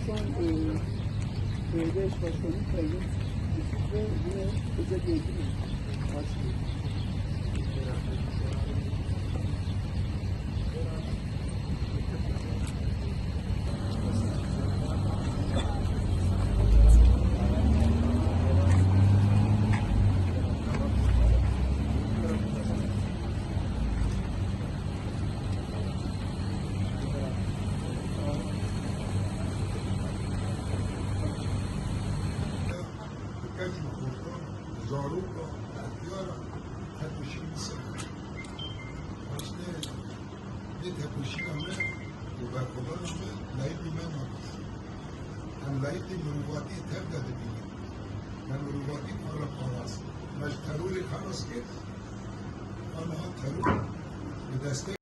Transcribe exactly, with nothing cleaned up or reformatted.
Son, e, belediye eş başkanı Sayın Yusuf ve yine özel yönetim başkanı. Keç û xortan, zaroka, extiyara, her tiştî li ser. Xwestê vê tepişîna me û berxwedana me layîqî me nabîne. Em layîqî mirovatiyê tev de dibînin. Me mirovatî xwe re parast. Me ji terorê xelas kir. Aniha teror bi destê